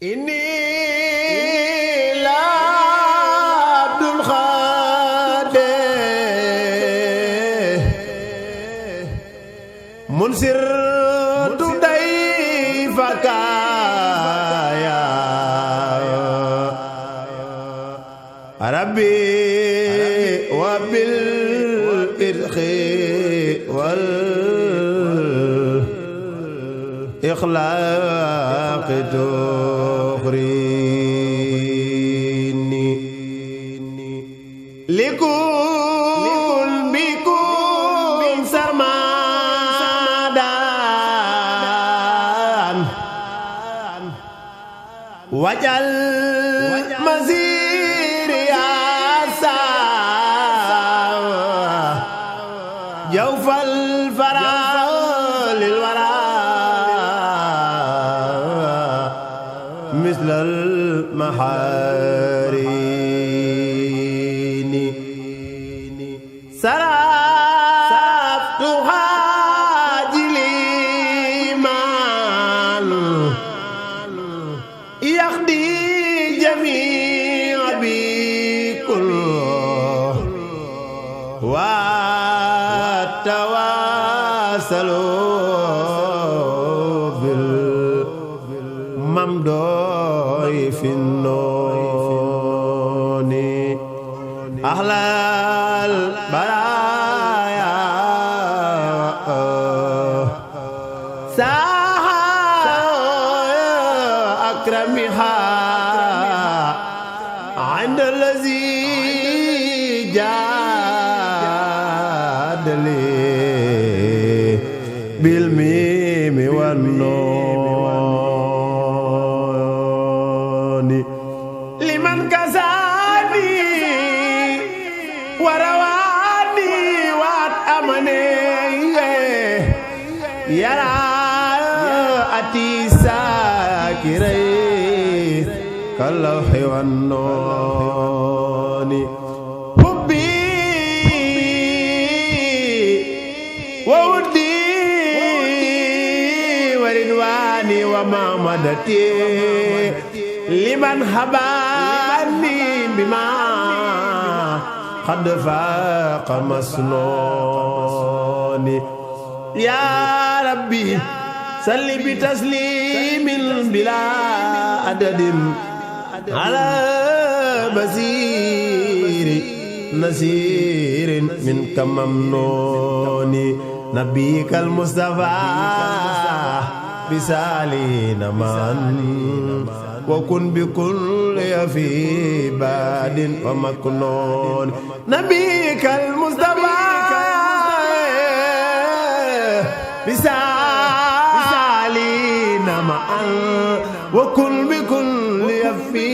inni la abdul xaade munsir tu day fakaya rabbi wa bil irqi wal ikhlaq tukhrini likul bikum sarmadan wajal maziri asa jawfal fara lil wara مثل المحارين سرفت هاجلي من يخدي جميع بكل وتواصلوا بالممدوح في النون أهل البرايا ساها أكرمها عند الذي جاد لي بالميم والنون لمن كساني ورواني واتأمني يرى أتي ساكري كاللوح والنون حبي وودي ورضواني ومعمدتي لمن هباني بما قد فاق مسنوني يا ربي صل بتسليم بلا عدد على بصير نصير منك ممنون نبيك المصطفى بسالين من وكن بكل في باد ومكنون نبيك المصطفى بسالين معا وكن بكل في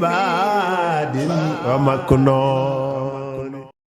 باد ومكنون